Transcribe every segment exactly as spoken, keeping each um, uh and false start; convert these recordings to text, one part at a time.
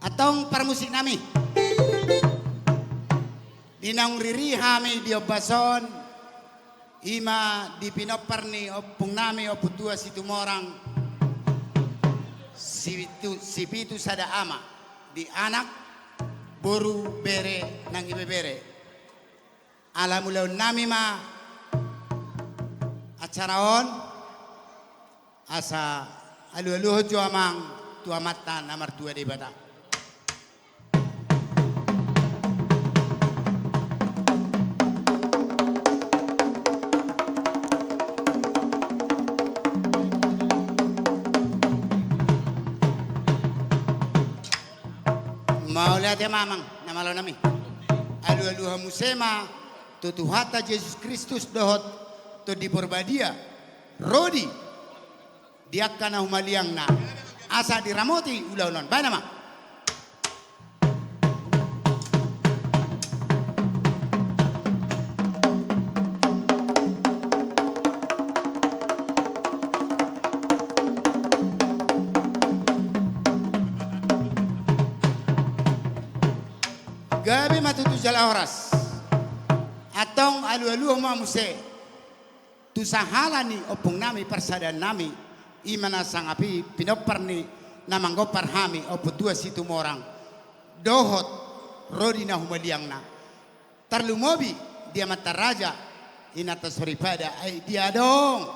Antong parmusik nami, di naung riri hami di ombas on, i ma di pinompar ni ompung nami, Ompu Tua Situmorang, sipitu, sipitu sada ama, di anak, boru, bere nang ibebere. Ala mulaon nami ma acara on, asa alualuhon jo amang tu Amanta na martua Debata. Mauliate ma amang na malo nami. Alualuhon muse ma tu Tuhanta Jesus Kristus dohot Tondi Porbadia, ro di, di angka na humaliangna, asa diramoti ulaon on. Baen amang. Gabe ma tutu jala horas. Antong alualuhon ma muse tu sahala ni ompung nami, parsadaan nami, i ma na sangap i pinompar ni na manggompar hami, Ompu Tua Situmorang, dohot ro di na humaliangna. Tarlumobi di amanta raja, inanta soripada, ai dia adong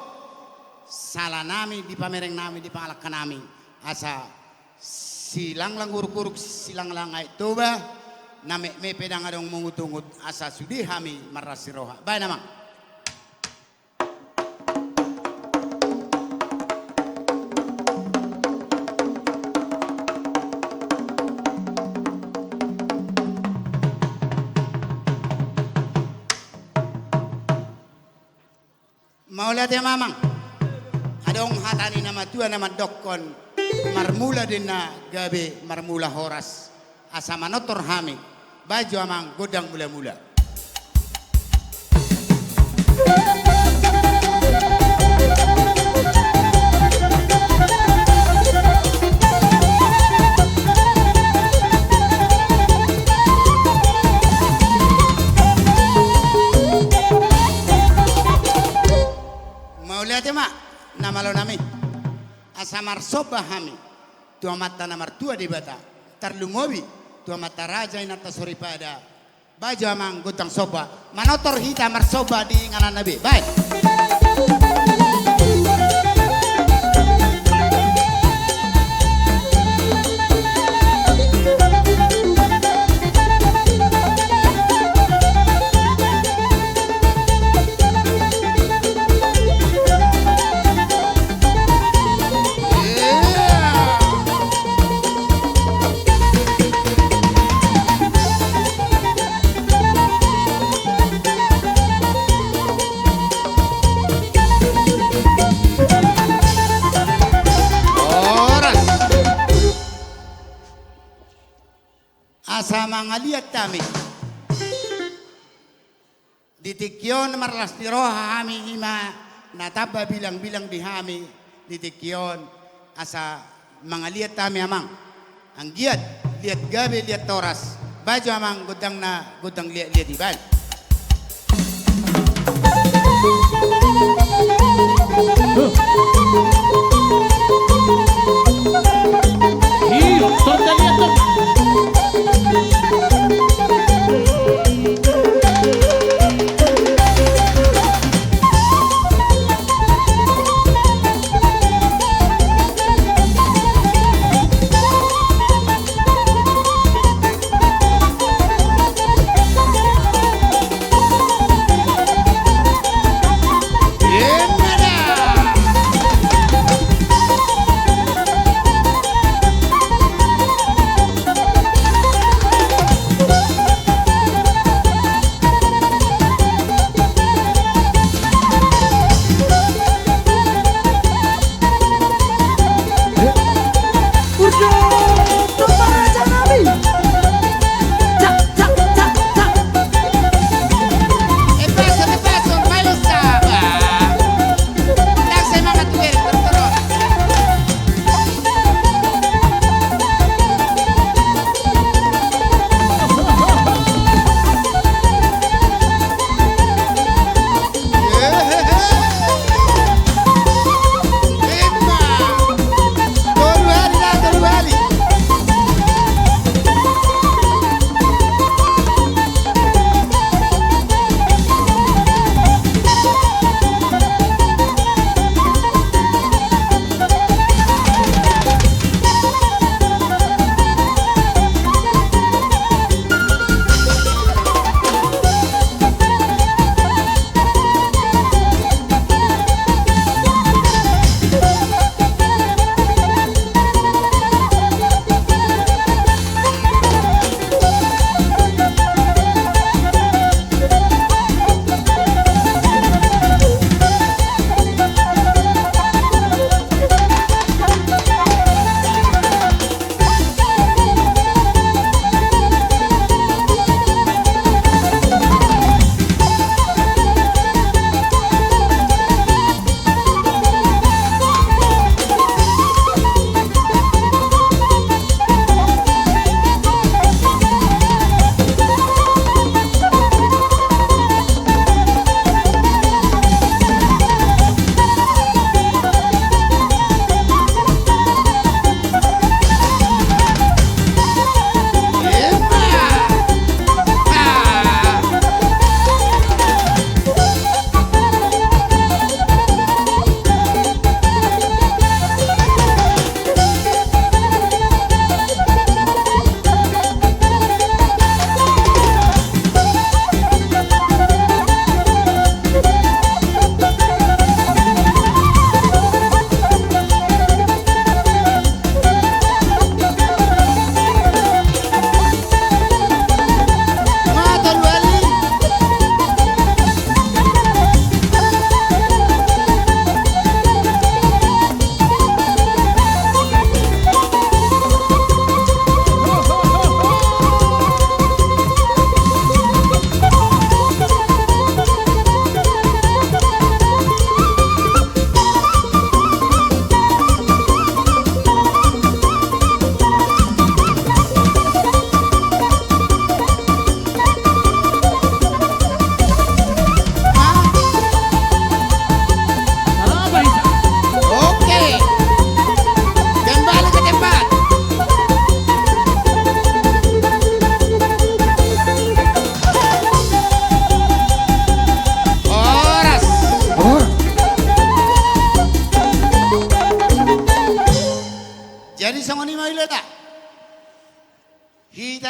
sala nami di pamereng nami, di pangalangka nami, asa silanglang uruk-uruk, silanglang Aek Toba, na metmet pe ndang adong mangutungut, asa sude hami marlas ni roha. Baen amang. Mauliate ma amang. Adong hata ni na matua na mandokkon, marmula denna gabe marmula horas. Asa manortor hami. Baen jo amang gondang mula-mula. Mauliate ma na malo nami. Asa marsomba hami tu Amanta na martua Debata, tarlumobi tu amanta raja, inanta soripada. Baen jo amang gondang somba, manortor hita marsomba di ingananna be. Baen. Horas. Asa mangaliat hami. Di tingki on marlas ni roha hami, i ma na tamba bilang-bilang di hami di tingki on, asa mangaliat hami amang. Anggiat liat gabe liat horas. Baen jo amang gondangna, gondang liat-liat i, baen.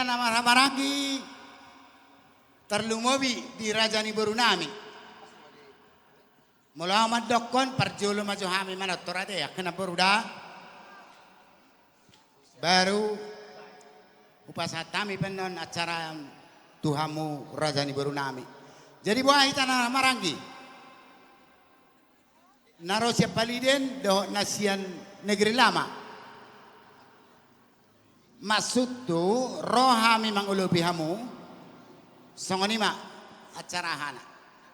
Na marhahamaranggi, tarlumobi di raja ni borunami. Molo ahu mandokkon, parjolo ma jo hami manortor ate, angka na boru da. Baru hupasahat hami pe annon acara tu hamu raja ni borunami. Jadi boha hita na marhahamaranggi, na ro sian Paliden dohot na sian Negeri Lama. Maksudhu ro hami mangolopi hamu. Songon i ma acara hana.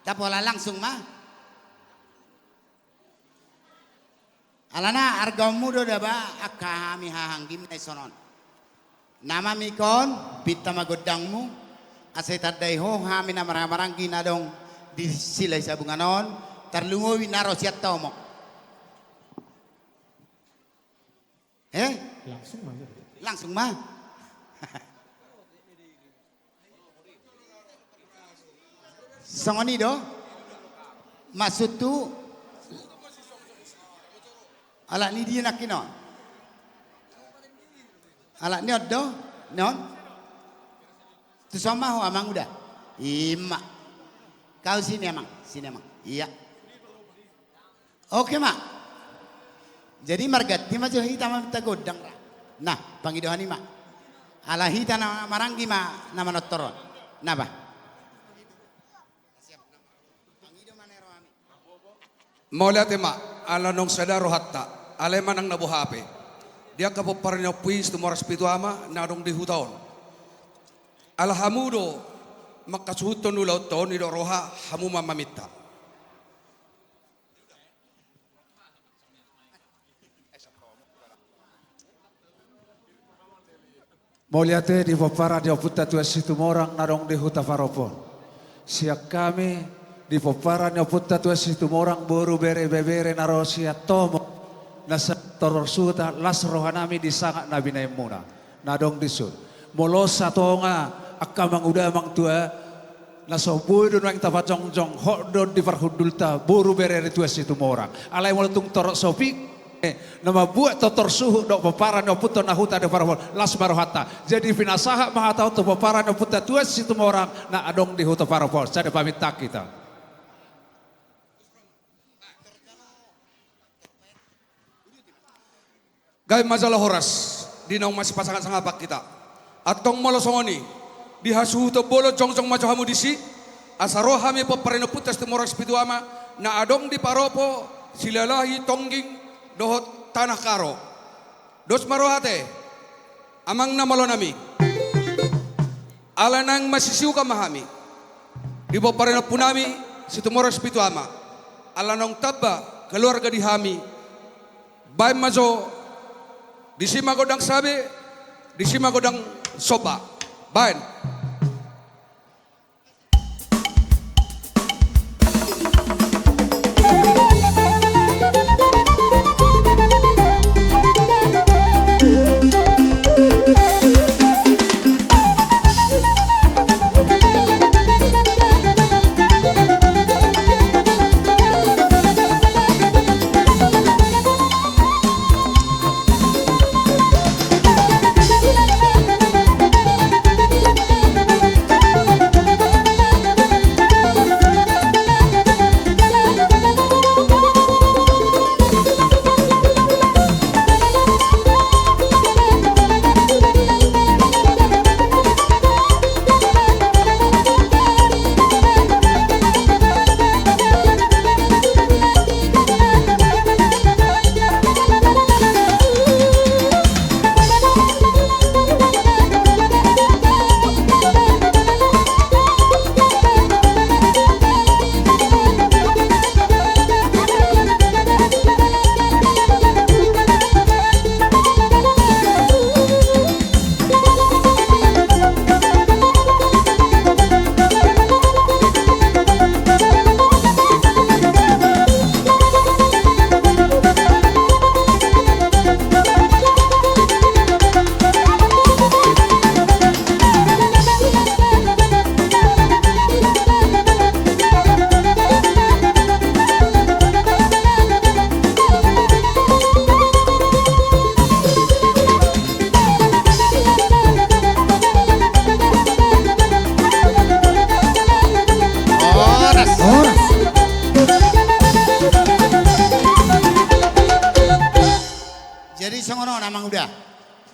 Tapola langsung ma. Alana argaonmu do daba angka hami hahamaranggi na i sonon. Na mamikon, pinta ma gondangmu, asa ditandai ho hami na marhahamaranggi na adong di Silahisabungan on, tarlumobi na ro sian Tomok. Eh? Langsung ma. Langsung ma. Songon i do. Maksudhu halak ni dia nangkin on? Halak ni on do? Ni on? Tuson ma ho amang uda. Ima. Kau sini amang, sini amang. Iya. Oke ma. Jadi marganti ma jo hita maminta gondang ra. Nah, pangidoan i ma. Ala hita na marhahamaranggi ma na manortor on. Napa? Mauliate ma, ala naung sada rohanta, alai manang na boha pe. Di angka pomparan ni Ompu i Situmorang Sipitu Ama na adong di huta on. Ala hamu do manghasuhuthon ulaonta on, i do roha hamu ma maminta. Mauliate di pomparan ni Ompunta Tuan Situmorang na adong di Huta Parop on. Sian hami di pomparan ni Ompunta Tuan Situmorang, boru, bere, ibebere na ro sian Tomok, na sai tortor suhut, las rohanami di sangap na binahenmuna na adong dison. Molo satonga angka amang uda, amang tua, na so boi do nuaeng tapajongjong, hot do on di parhundulta, boru, bere ni Tuan Situmorang. Alai molo tung torop so pinggan, eh, na mambuat tortor suhut dohot pomparan ni Ompunta on na Huta Parop on, las ma rohanta. Jadi pinasahat ma hata on tu pomparan ni Ompunta Tuan Situmorang na adong di Huta Parop on. Sada pamintaan hita. Gabe ma jala horas di naung masipasangapangapan hita. Antong molo songon i, di hasuhuton bolon jongjong ma jo hamu disi, asa ro hami pomparan ni Ompunta Situmorang Sipitu Ama na adong di Paropo, Silalahi, Tongging dohot Tanah Karo. Dos ma roha ate, amang na malo nami. Ala naeng masisiukan ma hami di pomparan ni ompunami Situmorang Sipitu Ama. Ala naung tamba keluarga di hami. Baen ma jo, disi ma gondang sabe, disi ma gondang somba. Baen.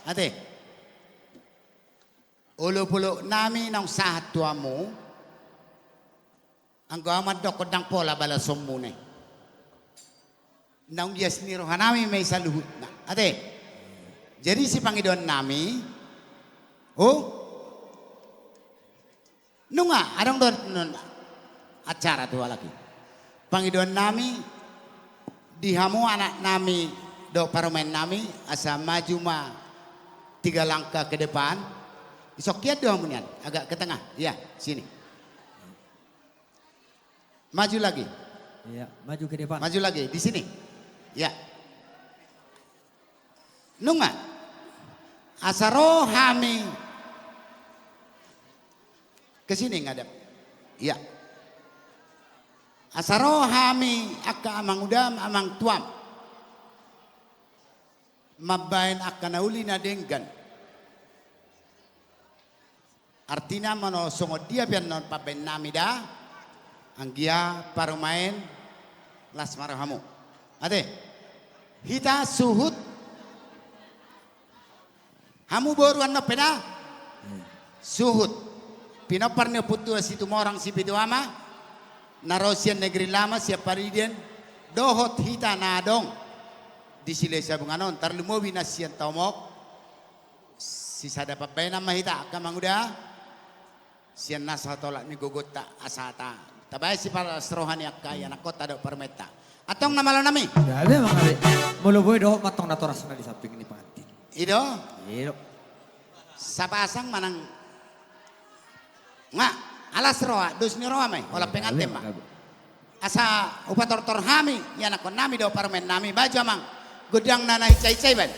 Ate. Olopolop nami naung sahat tu hamu. Anggo ahu mandok ndang pola balasonmuna i. Naung ias ni roha nami ma i saluhutna. Ate. Jadi sipangidoan nami. Oh. Nunga, adong do non acara tu halak i. Pangidoan nami, di hamu anak nami, dohot parumaen nami, asa maju ma tiga langkah ke depan. Isok kian do hamu nian, agak ke tengah. Iya, sini. Maju lagi. Iya, maju ke depan. Maju lagi, di sini. Iya. Nunga. Asa ro hami. Ke sini ngadap. Iya. Asa ro hami angka amanguda, amangtuam. Mambaen angka na uli na denggan. Artina molo songon dia pe annon pambaen nami da, anggia parumaen, las ma rohamu. Ate, hita suhut. Hamu boru annon pe da? Suhut. Pinompar ni ompunta Situmorang Sipitu Ama, na ro sian Negeri Lama, sian Pariden, dohot hita na adong di Silahisabungan on, tarlumobi na sian Tomok, sisada pambaenan ma hita, angka amanguda, sian nasa tolap ni gogonta asa ta, tabaen sipalas roha ni angka ianakhonta dohot parumaenta. Antong na malo nami. Gabe, gabe. Molo boi dohot ma antong natoras na di samping ni pengantin. I do? I do. Sapasang manang. Nga, alas roha, dos ni roha ma i, holan pengantin ma. Gabe, gabe. Asa hupatortor hami ianakhon nami dohot parumaen nami, bahen jo amang gondang na, na hinsa-hinsa i bahen.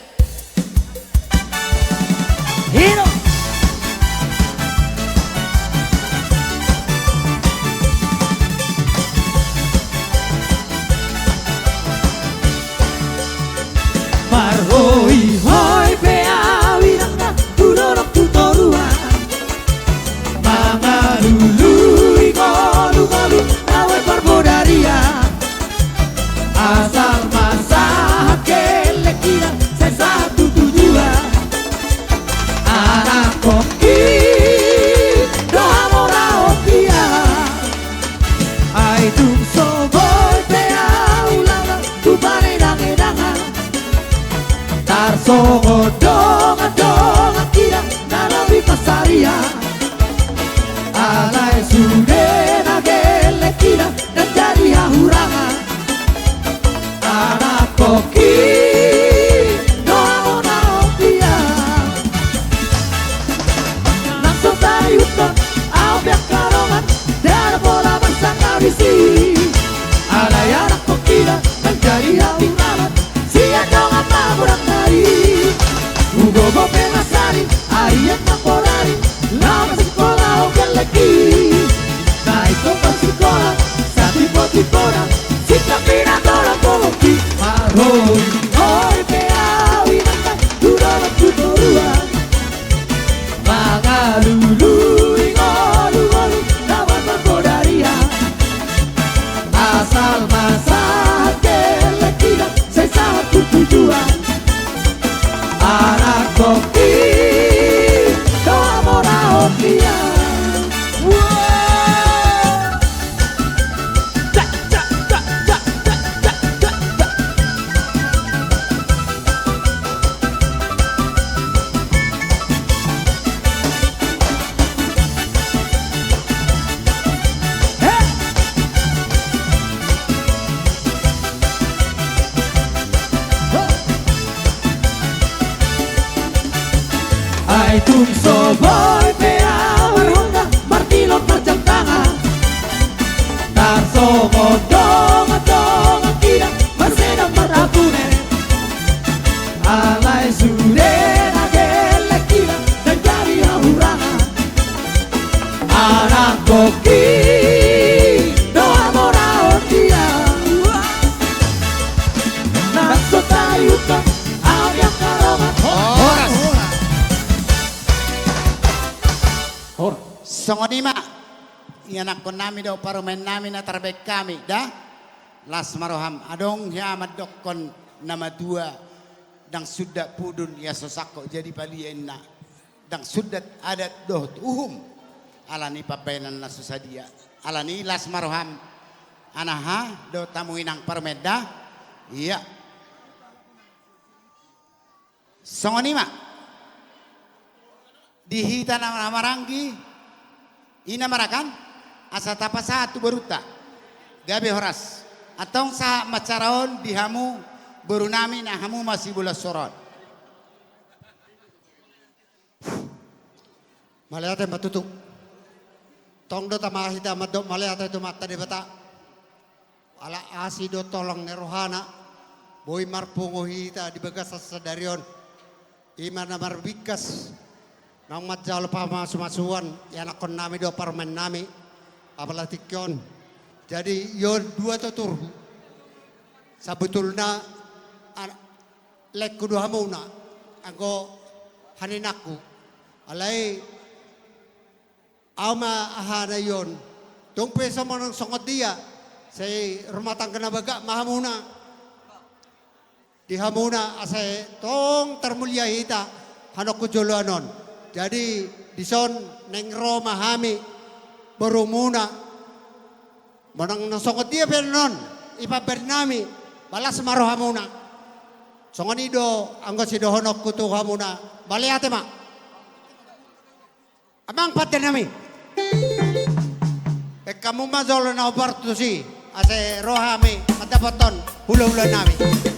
I do. Marhoi-hoi pe ahu inangna tu dolok tu toruan, mangalului ngolu-ngolu na baen parbodarian. Asal ma sahat gellengkina, sai sahat tu tujuan. Anakhonki do hamoraonta. Ai tung so boi pe ahu laho tu paredang-edangan, tarsongon dongan-dongankina na lobi pansarian. Alai sude na gellengkina, ndang jadi hahurangan. Anakhonki do hamoraonta. Nang so taihuthon ahu pe angka dongan, ndada pola mansai na bisi. Alai anakhonki do na jadi hahurangan sian dongan ma godang nari. Hugogo pe ma sari, ari enda pola ari, laho masikolahon gellengki. Naeng tong masikola, satipo-tipona, singkop ni na godang gogonki. Marhoi-hoi pe ahu inangna tu dolok tu toruan, mangalului ngolu-ngolu na baen parbodarian. Asal ma sahat gellengkina, sai sahat tu tujuan. Anakhonki do hamoraonta. Ai tung so boi pe ahu marhonda, martilot, marjam tangan, tarsongon dongan-dongankina, marsedam, marabune. Alai sude na gellengkina, ndang jadi hahurangan. Anakhonki do hamoraonta. Nang so taihuthon ahu pe angka dongan. Horas. Horas. Songon i ma ianakhon nami dohot parumaen nami na tarbaen hami da. Las ma roham, adong hea mandokkon na matua Ndang sundat pudun ia so sangkot jadi palia inna. Ndang sundat adat dohot uhum. Alani pambahenan na so sadia. Alani las ma roham. Anaha dohot hamu inang parumaen da. Ia. Songon i ma. Di hita na marhahamaranggi, i na marakan, asa tapasahat tu borunta. Gabe horas. Antong sahat ma acara on di hamu, boru nami na hamu masibolas soro on. Mauliate ma tutu. Tong do tama hita mandok mauliate tu Amanta Debata. Ala asi dohot holong ni rohana, boi marpungu hita di bagasan sadari on. I ma na marbingkas, naung manjalo pamasumasuon, ianakhon nami dohot parumaen nami, apala tingki on. Jadi, i on dua tuturhu. Sabotulna, an-, laengku do hamuna, anggo haninangku. Alai, au ma ahana i on. Tung pe so manang songon dia, sai rumah tangga na bagak ma hamuna. Di hamuna asa tong tarmulia hita hanongku joloan on. Jadi dison naeng ro ma hami borumuna. Manang na songon dia pe annon, i pambahen nami, balas ma rohamuna. Songon i do anggo sidohononku tu hamuna. Mauliate ma. Amang pande nami. Baen hamu ma jolo na hombar tusi, asa ro hami mandapothon hulahula nami.